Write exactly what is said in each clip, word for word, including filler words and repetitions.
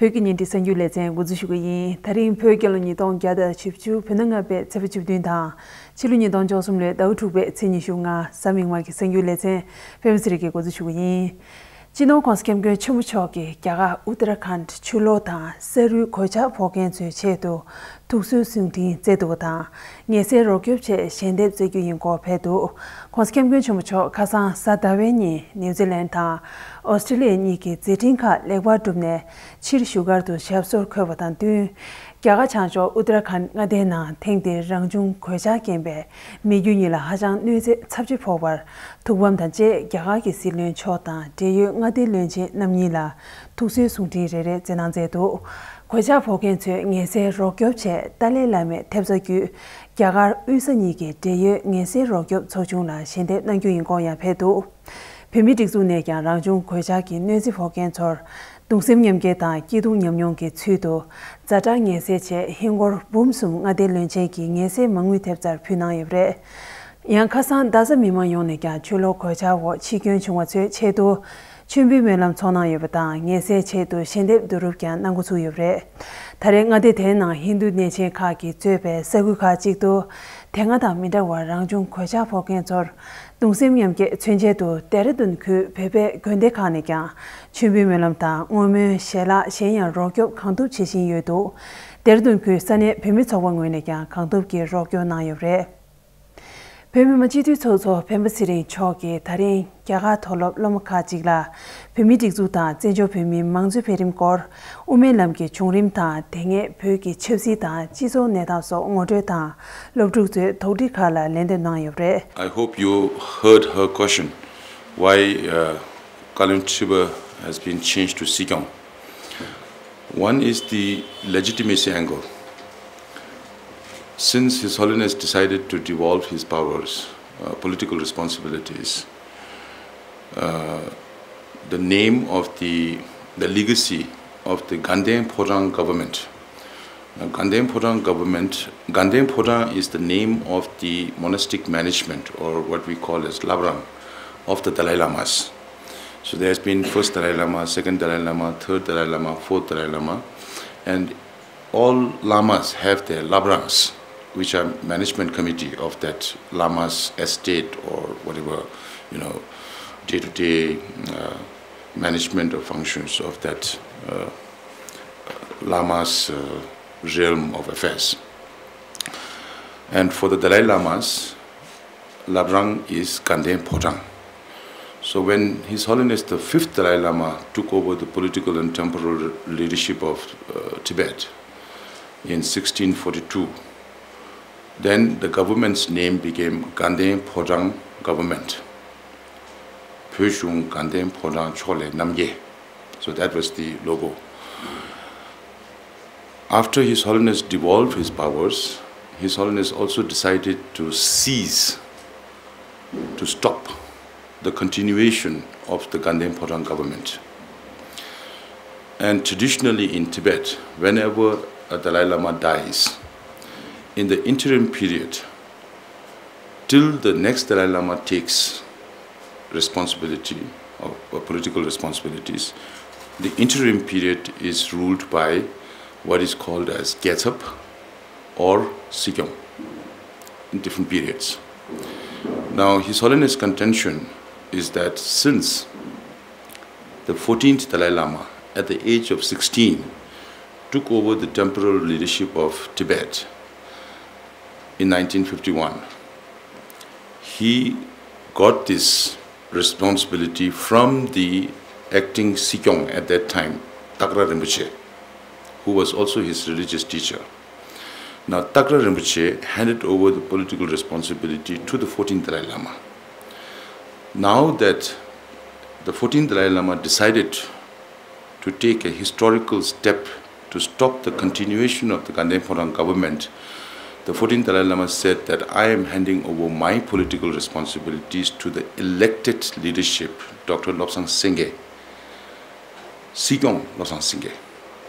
བོད་ཀྱི་ཉིན་བྲིས་གསར་འགྱུར་ལེ་ཚན་འགོ་འཛུགས་ཞུ་གི་ཡིན། ད་རིང་བོད་རྒྱལ་ལོ་ཉིས་སྟོང་བརྒྱ་དང་བཞི་བཅུ། བོད་ཟླ་ལྔ་པའི་ཚེས་པ་བཅུ་བདུན་དང་། ཕྱི་ལོ་ཉིས་སྟོང་བཅུ་གསུམ་ལོའི་ཟླ་བ་དྲུག་པའི་ཚེས་ཉི་ཤུ་ལྔ། གཟའ་མིག་དམར་གྱི་གསར་འགྱུར་ལེ་ཚན་པད་མ་ཚེ་རིང་གིས་འགོ་འཛུགས་ཞུ་གི་ཡིན། སྤྱི་ནོར་༸གོང་ས་༸སྐྱབས་མགོན་ཆེན་པོ་མཆོག་གིས་རྒྱ་གར་ཨུ་ཏར་ཁཱན་ཆུ་ལོག་དང་ས་རུད་གོད་ཆག་ཕོག་མཁན་ཚོའི་ཆེད་དུ་ཐུགས་གསོའི་གསུང་འཕྲིན་བསྩལ་འདུག་པ་དང་། ངལ་སེལ་རོགས་སྐྱོབ་ཆེད་ཞལ་འདེབས་བསྩལ་རྒྱུ་ཡིན་སྐོར་ཕེབས་འདུག ༸གོང་ས་༸སྐྱབས་མགོན་ཆེན་པོ་མཆོག་ཁ་སང་གཟའ་ཟླ་བའི་ཉིན་ནིའུ་ཛི་ལན་དང་ཨོ་སི་ཀྲི་ལི་ཡ་གཉིས་ཀྱི་མཛད་འཕྲིན་ཁག་ལེགས་པར་གྲུབ་ནས་ཕྱིར་བཞུགས་སྒར་དུ་ཞབས་སོར་འཁོད་པ་དང་བསྟུན། རྒྱ་གར་བྱང་ཕྱོགས་ཨུ་ཏར་ཁཱན་མངའ་སྡེའི་ནང་ཐེངས་འདིར་རང་བྱུང་གོད་ཆག་རྐྱེན་པས་མི་རྒྱུ་གཉིས་ལ་ཧ་ཅང་གནོད་འཚེ་ཚབས་ཆེ་ཕོག་པར་ཐུགས་ཕམ་དང་བཅས་རྒྱ་གར་གྱི་སྲིད་བློན་མཆོག་དང་འབྲེལ་ཡོད་མངའ་སྡེའི་བློན་ཆེན་རྣམ་གཉིས་ལ་ཐུགས་གསོའི་གསུང་འཕྲིན་རེ་རེ་བསྩལ་གནང་མཛད་འདུག་གོད་ཆག་ཕོག་མཁན་ཚོའི་ངལ་སེལ་རོགས་སྐྱོབ་ཆེད་ཏཱ་ལའི་བླ་མའི་ཐེབས་རྩ་བརྒྱུད་རྒྱ་གར་དབུས་ས་གཉིས་ཀྱི་འབྲེལ་ཡོད་ངལ་སེལ་རོགས་སྐྱོབ་ཚོགས་ཆུང་ལ་ཞལ་འདེབས་གནང་རྒྱུ་ཡིན་སྐོར་ཡང་ཕེབས་འདུག་བོད་མིའི་སྒྲིག་འཛུགས་ནས་ཀྱང་རང་བྱུང་གོད་ཆག་གི་གནོད་འཚེ་ཕོག་མཁན་ཚོར་གདུང་སེམས་མཉམ་སྐྱེད་དང་སྐྱིད་སྡུག་མཉམ་མྱོང་གི་ཚུལ་དུ་ཛ་དྲག་ངལ་སེལ་ཆེད་ཧིན་སྒོར་འབུམ་གསུམ་མངའ་སྡེའི་བློན་ཆེན་གྱི་ངལ་སེལ་མ་དངུལ་ཐེབས་རྩར་ཕུལ་གནང་ཡོད་པ་རེད། ཡང་ཁ་སང་རྡ་ས་མི་མང་ཡོངས་ནས་ཀྱང་ཆུ་ལོག་གོད་ཆག་འོག་འཆི་སྐྱོན་བྱུང་བ་ཚོའི་ཆེད་དུ་མཆོད་འབུལ་སྨོན་ལམ་འཚོགས་གནང་ཡོད་པ་དང་། ངལ་སེལ་ཆེད་དུ་ཞལ་འདེབས་བསྡུ་རུབ་ཀྱང་གནང་འགོ་ཚུགས་ཡོད་པ་རེད། ད་རེས་མངའ་སྡེ་དེའི་ནང་ཧིན་རྡུ་གནས་ཆེན་ཁག་གིས་གཙོས་པའི་ས་ཁུལ་ཁག་ཅིག་ཏུ་དེ་སྔ་དང་མི་འདྲ་བར་རང་བྱུང་གོད་ཆག་ཕོག་མཁན་ཚོར་གདུང་སེམས་མཉམ་སྐྱེད་མཚོན་ཆེད་དུ་ལྡེ་ར་ལྡུན་ཁུལ་བོད་པའི་དགོན་སྡེ་ཁག་ནས་ཀྱང་མཆོད་འབུལ་སྨོན་ལམ་དང་བསྔོ་སྨོན་ཞལ་ལག་གཞན་ཡང་རོགས་སྐྱོབ་གང་ཐུབ་བྱེད་བཞིན་ཡོད་འདུག་ལྡེ་ར་ལྡུན་ཁུལ་ས་གནས་བོད་མི་ཚོགས་པ་ངོས་ནས་ཀྱང་གང་ཐུབ་ཀྱིས་རོགས་སྐྱོར་གནང་ཡོད་པ་རེད། བོད་མི་མང་སྤྱི་འཐུས་ཚོགས་གཙོ་སྤེན་པ་ཚེ་རིང་མཆོག་གིས་ད་རིང་རྒྱ་གར་མཐོ་སློབ་སློབ་མ་ཁག་ཅིག་ལ་བོད་མིའི་སྒྲིག་འཛུགས་དང་བཙན་བྱོལ་བོད་མིའི་མང་གཙོའི་འཕེལ་རིམ་སྐོར། དབུ་མའི་ལམ་གྱི་བྱུང་རིམ་དང་དེ་སྔའི་བོད་ཀྱི་ཆབ་སྲིད་དང་སྤྱི་ཚོགས་གནས་སྟངས་སོགས་ངོ་སྤྲོད་དང་། སློབ་ཕྲུག་ཚོའི་དོགས་འདྲི་ཁག་ལ་ལན་འདེབས་གནང་ཡོད་པ་རེད། I hope you heard her question, why, uh, Kalen Chiba has been changed to Sikyong. One is the legitimacy angle. Since His Holiness decided to devolve his powers, uh, political responsibilities, uh, the name of the, the legacy of the Ganden Phodrang government. Now, Ganden Phodrang government, Ganden Phodrang is the name of the monastic management, or what we call as Labrang, of the Dalai Lamas. So there has been first Dalai Lama, second Dalai Lama, third Dalai Lama, fourth Dalai Lama, and all Lamas have their Labrangs, which are management committee of that Lama's estate or whatever, you know, day-to-day, uh, management of functions of that, uh, Lama's, uh, realm of affairs. And for the Dalai Lamas, Labrang is Ganden Phodrang. So when His Holiness the fifth Dalai Lama took over the political and temporal leadership of, uh, Tibet in sixteen forty-two, then the government's name became Ganden Phodrang government. Phöshung Ganden Phodrang Chole Namgye. So that was the logo. After His Holiness devolved his powers, His Holiness also decided to cease, to stop the continuation of the Ganden Phodrang government. And traditionally in Tibet, whenever a Dalai Lama dies, in the interim period, till the next Dalai Lama takes responsibility or, or political responsibilities, the interim period is ruled by what is called as Gyaltsab or Sikyong in different periods. Now, His Holiness' contention is that since the fourteenth Dalai Lama, at the age of sixteen, took over the temporal leadership of Tibet in nineteen fifty-one, he got this responsibility from the acting Sikyong at that time, Takra Rinpoche, who was also his religious teacher. Now, Takra Rinpoche handed over the political responsibility to the fourteenth Dalai Lama. Now that the fourteenth Dalai Lama decided to take a historical step to stop the continuation of the Ganden Phodrang government, the fourteenth Dalai Lama said that I am handing over my political responsibilities to the elected leadership, Doctor Lobsang Singye, Sikyong Lobsang Singye.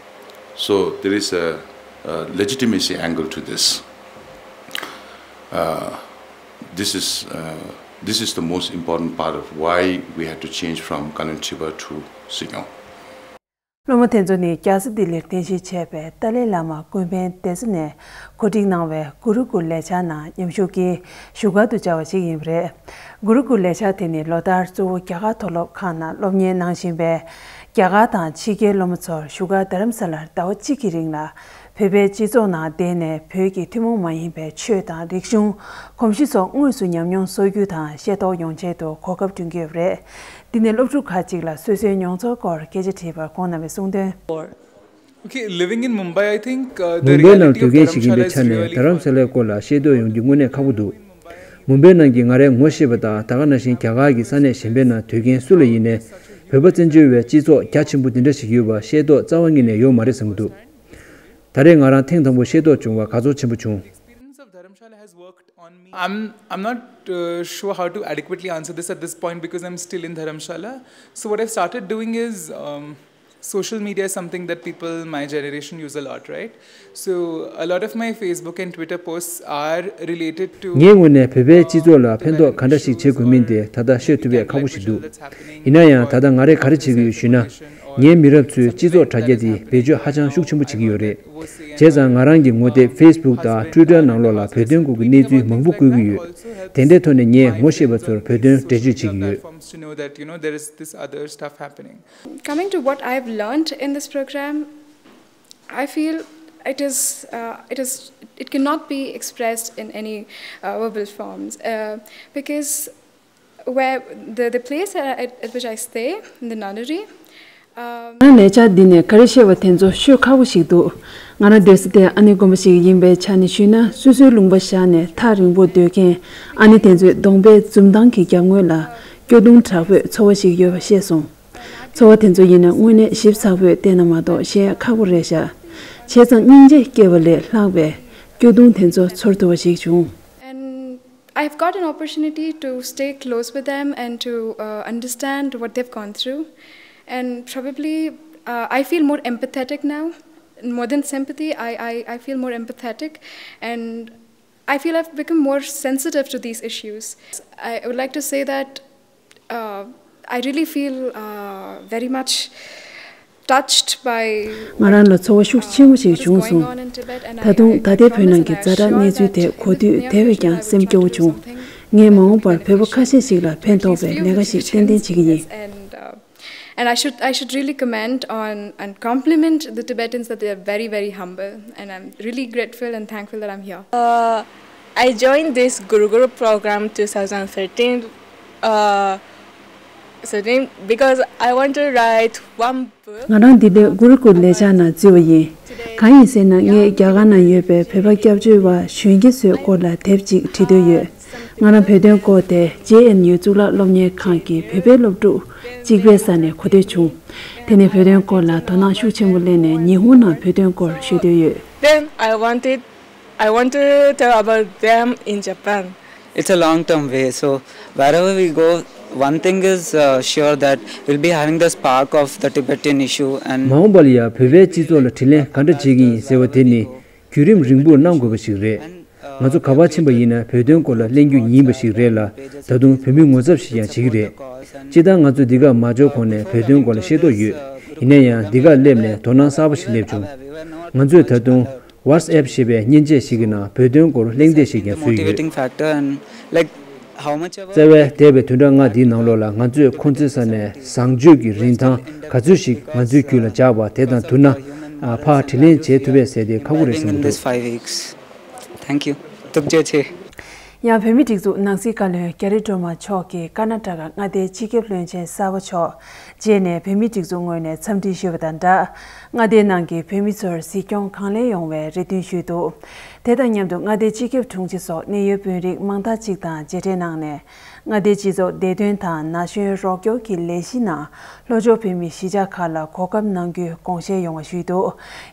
So there is a, a legitimacy angle to this. Uh, this is, uh, this is the most important part of why we had to change from Kalen Chiba to Sikyong. སློབ་མ་དེ་ཚོ་ནི་རྒྱལ་ས་ལྡི་ལིར་རྟེན་གཞི་བྱས་པའི་ཏཱ་ལའི་བླ་མ་ཀུན་ཕན་བསྟེན་ས་ནས་གོ་སྒྲིག་གནང་བའི་གུ་རུ་ཀུལ་ལས་འཆར་ནང་མཉམ་ཞུགས་ཀྱིས་བཞུགས་སྒར་དུ་བཅར་བ་ཞིག་ཡིན་པ་རེད། གུ་རུ་ཀུལ་ལས་འཆར་དེ་ནི་ལོ་ལྟར་གཙོ་བོ་རྒྱ་གར་མཐོ་སློབ་ཁག་ནང་སློབ་གཉེར་གནང་བཞིན་པའི་རྒྱ་གར་དང་ཕྱི་རྒྱལ་སློབ་མ་ཚོར་བཞུགས་སྒར་རྡ་རམ་ས་ལར་ཟླ་བ་གཅིག་གི་རིང་ལ་བོད་པའི་སྤྱི་ཚོགས་ནང་བསྡད་ནས་བོད་ཀྱི་ཐུན་མོང་མ་ཡིན་པའི་ཆོས་དང་རིག་གཞུང་། གོམས་གཤིས་སོགས་དངོས་སུ་ཉམས་མྱོང་གསོག་རྒྱུ་དང་ཤེས་རྟོགས་ཡོང་ཆེད་དུ་གོ་སྐབས་བསྐྲུན་གྱི་ཡོད་པ་རེད། འདི་ནས་སློབ་ཕྲུག་ཁག་ཅིག་ལ་སོ་སོའི་མྱོང་ཚོར་སྐོར་སྐད་ཆ་དྲིས་པར་ཁོང་རྣམ་པས་གསུངས་དོན། Okay, living in Mumbai, I think, uh, the མུམ་བྷེ་ནང་reality སྡོད་of མཁན་ཞིག་ཡིན་Dharamshala པའི་is ཆ་ནས་really རྡ་རམ་ས་ལའི་སྐོར་ལ་ཤེས་རྟོགས་ཡོང་རྒྱུ་དངོས་གནས་ཁག་པོ་འདུག་མུམ་བྷེ་ནང་གི་ང་རས་ངོ་ཤེས་པ་དང་ད་ག་ནང་བཞིན་རྒྱ་གར་གྱི་ས་གནས་གཞན་པའི་ནང་སྡོད་མཁན་སུ་ལ་ཡིན་ནའི་བོད་པ་བཙན་བྱོལ་བའི་སྤྱི་ཚོགས་རྒྱ་ཆེན་པོ་འདི་འདྲ་ཞིག་ཡོད་པ་ཤེས་རྟོགས་རྩ་བ་ཉིད་ནས་ཡོད་མ་རེད་བསམ་གྱི་འདུག་ད་རེས་ང་རང་ཐེངས་དང་པོ་ཤེས་རྟོགས་བྱུང་བ་དགའ་ཚོར་ཆེན་པོ་བྱུང་། Experience of Dharamshala has worked on me. I'm, I'm not uh, sure how to adequately answer this at this point because I'm still in Dharamshala. So, what I've started doing is um, social media is something that people my generation use a lot, right? So, a lot of my Facebook and Twitter posts are related to. ངའི་ངོས་ནས་བོད་པའི་སྤྱི་ཚོགས་ལ་ཕན་ཐོགས་ག་འདྲ་ཞིག་བྱེད་དགོས་མིན་དེ་ད་ལྟ་ཤོད་ཐུབ་པའི་ཁག་པོ་ཞིག་འདུག་ཡིན་ན་ཡང་ད་ལྟ་ང་རས་ག་རེ་བྱེད་ཀྱི་ཡོད་ཞུས་ན། ངའི་མི་རབས་ཚོས་སྤྱི་ཚོགས་དྲ་རྒྱ་འདི་བེད་སྤྱོད་ཧ་ཅང་ཤུགས་ཆེན་པོ་བྱེད་ཀྱི་ཡོད་རེད། བྱས་ཙང་ང་རང་གི་ངོ་དེབ་Facebook་དང་Twitter་ནང་ལོགས་ལ་བོད་དོན་སྐོར་གྱི་གནས་ཚུལ་མང་པོ་བཀོད་ཀྱི་ཡོད། དེ་འདྲའི་ཐོག་ནས་ངས་ངོ་ཤེས་པ་ཚོར་བོད་དོན་འགྲེལ་བརྗོད་བྱེད་ཀྱི་ཡོད། Platforms to know that, you know, there is this other stuff happening. Coming to what I've learned in this program, I feel it is, uh, it is, it cannot be expressed in any uh, verbal forms uh, because where the, the place at, at which I stay, in the nunnery, um, ང་ལས་འཆར་འདི་ནས་ག་རེ་བཤད་པ་དེ་ཚོ་ཤོད་ཁག་པོ་ཞིག་འདུག་ང་རང་སྡོད་ས་དེ་ཨ་ནེ་དགོན་པ་ཞིག་ཡིན་པའི་ཆ་ནས་ཞུས་ན་སོ་སོའི་ལུང་པ་བཞག་ནས་ཐག་རིང་པོར་སྡོད་མཁན་ཨ་ནེ་དེ་ཚོའི་གདོང་པའི་འཛུམ་མདངས་ཀྱི་རྒྱབ་ངོས་ལ་སྐྱོ་གདུང་དྲག་པོས་ཚོར་བ་ཞིག་ཡོད་པ་ཤེས་སོང་། ཚོར་བ་དེ་ཚོ་ཡིན་ན་དངོས་གནས་ཞིབ་ཚགས་པོས་བལྟས་ན་མ་གཏོགས་བཤད་ཁག་པོ་རེད་ཤག་བྱས་ཙང་སྙིང་རྗེ་སྐྱེ་བ་ལས་ལྷག་པའི་སྐྱོ་གདུང་དེ་ཚོ་ཚོར་ཐུབ་པ་ཞིག་བྱུང་། And I've got an opportunity to stay close with them and to uh, understand what they've gone through. And probably, uh, I feel more empathetic now. More than sympathy, I, I, I feel more empathetic. And I feel I've become more sensitive to these issues. I would like to say that uh, I really feel uh, very much touched by ང་རང་ལ་ཚོར་བ་ཤུགས་ཆེན་པོ་ཞིག་བྱུང་སོང་། ད་དུང་ད་ལྟའི་བོད་ནང་གི་ཛ་དྲག་གནས་ཚུལ་དེ་གོ་དུས་དེ་བས་ཀྱང་སེམས་སྐྱོ་བོ་བྱུང་། ངས་མ་འོངས་པར་བོད་པ་ཁ་ཤས་ཤིག་ལ་ཕན་ཐོགས་པའི་ལས་ཀ་ཞིག་ཏན་ཏན་བྱེད་ཀྱི་ཡིན། And I should I should really commend on and compliment the Tibetans that they are very, very humble, and I'm really grateful and thankful that I'm here. Uh, I joined this Guru Guru program twenty thirteen, uh, thirteen because I want to write one book. ང་རང་འདི་ལོའི་གུ་རུ་ཀུལ་ལས་འཆར་ནང་འཛུལ་བ་ཡིན། གང་ཡིན་ཟེར་ན་ངས་རྒྱ་གར་ནང་ཡོད་པའི་བོད་པ་སྐྱབས་བཅོལ་བ་གཞོན་སྐྱེས་ཚོའི་སྐོར་ལ་དེབ་ཅིག་བྲིས་འདོད་ཡོད། ང་རང་བོད་དོན་སྐོར་དེ་ཇེ་ཨེན་ཡུ་གཙུག་ལག་སློབ་གཉེར་ཁང་གི་བོད་པའི་སློབ་ཕྲུག་གཅིག་པའི་ས་ནས་གོ་ཐོས་བྱུང་། དེ་ནས་བོད་དོན་སྐོར་ལ་དོ་སྣང་ཤུགས་ཆེན་པོ་སླེབས་ནས་ཉི་ཧོང་ནང་བོད་དོན་སྐོར་ཤོད་འདོད་ཡོད། Then I wanted, I want to tell about them in Japan. It's a long term way, so wherever we go, one thing is uh, sure that we'll be having the spark of the Tibetan issue and མ་འོངས་པ་ལ་ཡང་བོད་པའི་སྤྱི་ཚོགས་ལ་དྲིན་ལན་ག་འདྲ་འཇལ་གྱི་ཡིན་ཟེར་བ་དེ་ནི་བརྒྱུད་རིམ་རིང་པོར་གནང་དགོས་པ་ཞིག་རེད། ང་ཚོ་ག་པར་ཕྱིན་པ་ཡིན་ན་བོད་དོན་སྐོར་ལ་གླེང་རྒྱུ་ཡིན་པ་ཞིག་རེད་ལ། ད་དུང་བོད་མིའི་ངོ་ཚབ་ཞིག་ཀྱང་བྱེད་ཀྱི་རེད། སྤྱིར་བཏང་ང་ཚོ་འདི་གར་མ་འབྱོར་གོང་ནས་བོད་དོན་སྐོར་ལ་ཤེས་རྟོགས་ཡོད། ཡིན་ན་ཡང་འདི་གར་སླེབས་ནས་དོ་སྣང་གསར་པ་ཞིག་སླེབས་བྱུང་། ང་ཚོས་ད་དུང་WhatsApp་ཞེས་པའི་མཉེན་ཆས་ཤིག་གི་ནང་བོད་དོན་སྐོར་གླེང་སྟེགས་ཤིག་ཀྱང་བཟོས་ཡོད། Motivating factor and, like, how much ever རྩ་བའི་འདས་པའི་བདུན་ཕྲག་ལྔ་འདིའི་ནང་ལོགས་ལ་ང་ཚོས་ཁོང་ཚོའི་ས་ནས་བཟང་སྤྱོད་ཀྱི་རིན་ཐང་ག་ཚོད་ཞིག་ང་ཚོའི་རྒྱུད་ལ་འཇགས་པ་དེ་དང་བསྡུར་ན་ཕར་དྲིན་ལན་འཇལ་ཐུབ་པས་ཟེར་ཏེ་ཁག་པོ་རེད་བསམ་གྱི་འདུག Thank you. ཐུགས་རྗེ་ཆེ། ཡང་བོད་མིའི་སྒྲིག་འཛུགས་ནང་སྲིད་བཀའ་བློན་རྒྱ་རི་སྒྲོལ་མ་མཆོག་གིས་ཀར་ན་ཊ་ཀ་མངའ་སྡེའི་སྤྱི་ཁྱབ་བློན་ཆེན་གསར་པ་མཆོག་མཇལ་ནས་བོད་མིའི་སྒྲིག་འཛུགས་ངོས་ནས་འཚམས་འདྲི་ཞུས་པ་དང་སྦྲགས། མངའ་སྡེའི་ནང་གི་བོད་མི་ཚོར་གཟིགས་སྐྱོང་གང་ལེགས་ཡོང་བའི་རེ་འདུན་ཞུས་འདུག་དེ་དང་མཉམ་དུ་མངའ་སྡེའི་སྤྱི་ཁྱབ་དྲུང་ཆེ་སོགས་གནད་ཡོད་དཔོན་རིགས་མང་དག་ཅིག་དང་མཇལ་འཕྲད་གནང་ནས། མངའ་སྡེའི་སྤྱི་ཚོགས་བདེ་དོན་དང་ན་གཞོན་རོགས་སྐྱོར་གྱི་ལས་གཞི་ནང་ལྷོ་ཕྱོགས་བོད་མིའི་གཞིས་ཆགས་ཁག་ལ་གོ་སྐབས་གནང་རྒྱུའི་དགོངས་བཞེས་ཡོང་བ་ཞུས་འདུག་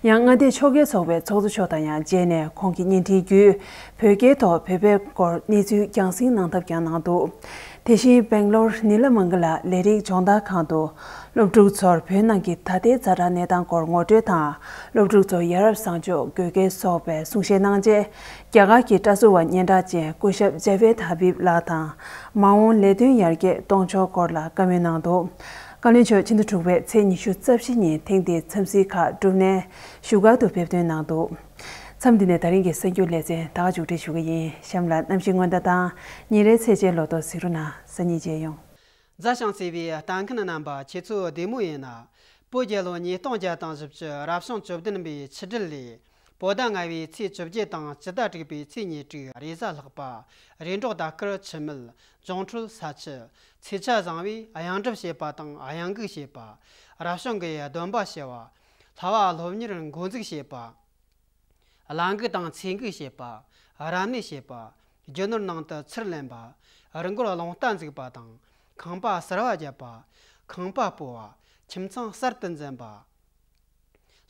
ཡང་མངའ་སྡེའི་ཕྱོགས་འགལ་ཚོགས་པའི་ཚོགས་གཙོ་མཆོག་དང་ཡང་མཇལ་ནས་ཁོང་གི་བརྙན་འཕྲིན་བརྒྱུད་བོད་སྐད་ཐོག་བོད་པའི་སྐོར་གནས་ཚུལ་རྒྱང་སྲིང་གནང་ཐབས་ཀྱང་གནང་འདུག་དེ་བཞིན་སྦེང་ལོར་ནི་ལ་མང་ག་ལ་ལས་རིགས་སྦྱོང་བརྡར་ཁང་དུ་སློབ་ཕྲུག་ཚོར་བོད་ནང་གི་ད་ལྟའི་ཛ་དྲག་གནས་སྟངས་སྐོར་ངོ་སྤྲོད་དང་། སློབ་ཕྲུག་ཚོར་ཡ་རབས་བཟང་སྤྱོད་དགོས་གལ་སོགས་པའི་གསུང་བཤད་གནང་རྗེས། རྒྱ་གར་གྱི་ཀྲ་སུ་ཝ་སྙན་གྲགས་ཅན་སྐུ་ཞབས་ཇ་བེད་ཧ་བིབ་ལགས་དང་། མ་འོངས་ལས་དོན་ཡར་རྒྱས་གཏོང་ཕྱོགས་སྐོར་ལ་བཀའ་མོལ་གནང་འདུག་བཀའ་བློན་མཆོག་ཕྱི་ཟླ་དྲུག་པའི་ཚེས་ཉི་ཤུ་རྩ་བཞི་ཉིན་ཐེངས་འདིའི་འཚམས་གཟིགས་ཁག་གྲུབ་ནས་བཞུགས་སྒར་དུ་ཕེབས་ཐོན་གནང་འདུག་མཚམས་འདི་ནས་ད་རིང་གི་གསར་འགྱུར་ལེ་ཚན་ད་ག་མཇུག་སྒྲིལ་ཞུ་གི་ཡིན། གཤམ་ལ་གནམ་གཤིས་སྔོན་བརྡ་དང་ཉིན་རེའི་ཚེས་བཅད་ལོ་ཐོ་གཟིགས་རོགས་གནང་། སང་ཉིན་མཇལ་ཡོང་། མཛའ་ཞིང་བརྩེ་བའི་ལྟ་མཁན་རྣམ་པ། ཁྱེད་ཚོ་བདེ་མོ་ཡིན་ན། བོད་རྒྱལ་ལོ་ཉིས་སྟོང་བརྒྱ་དང་བཞི་བཅུ་རབ་བྱུང་བཅུ་བདུན་པའི་ཆུ་སྦྲུལ་ལོའི་བོད་ཟླ་ལྔ་པའི་ཚེས་བཅོ་བརྒྱད་དང་སྤྱི་ཟླ་དྲུག་པའི་ཚེས་ཉེར་དྲུག་རེས་གཟའ་ལྷག་པ། རེས་འགྲོགས་ཟླ་སྐར་འཆི་མེད། འབྱུང་འཕྲོད་ས་ཆུ། ཚེས་ཆ་བཟང་བས་གཡང་འགྲུབ་བྱེད་པ་དང་གཡང་འགུགས་བྱེད་པ། རབ་བྱུང་གི་སྡོམ་པ་ཞུ་བ། ལྷ་བ་སློབ་གཉེར་འགོ་འཛུགས་བྱེད་པ། བླ་འགུགས་དང་ཚེ་འགུགས་བྱེད་པ། རབ་གནས་བྱེད་པ། རྒྱུ་ནོར་ནང་དུ་ཚུར་ལེན་པ། རི་མགོར་རླུང་རྟ་འཛུགས་པ་དང་། ཁང་པ་གསར་བ་བརྒྱབ་པ། ཁང་པ་སྤོ་བ། ཁྱིམ་ཚང་གསར་དུ་འཛིན་པ།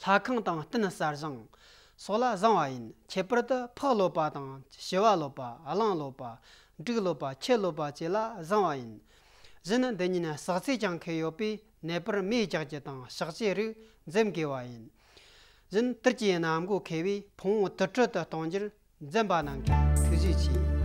ལྷ་ཁང་དང་རྟེན་གསར་བཞེངས་སོགས་ལ་བཟང་བ་ཡིན། ཁྱད་པར་དུ་ཕག་ལོ་པ་དང་ཞི་བ་ལོ་པ། གླང་ལོ་པ། འབྲུག་ལོ་པ། ཁྱི་ལོ་པ་བཅས་ལ་བཟང་བ་ཡིན། གཞན་འདི་ཉིན་ཟག་རྫས་ཀྱང་ཁེལ་ཡོད་པས། ནད་པར་མེ་རྒྱག་རྒྱུ་དང་གཤག་བཅོས་རིགས་འཛེམ་དགོས་པ་ཡིན། གཞན་དུས་ཀྱི་གནམ་སྒོ་ཁེལ་བས་ཕུང་པོ་དུར་ཁྲོད་དུ་གཏོང་རྒྱུར་འཛེམ་པ་གནང་གལ། ཐུགས་རྗེ་ཆེ།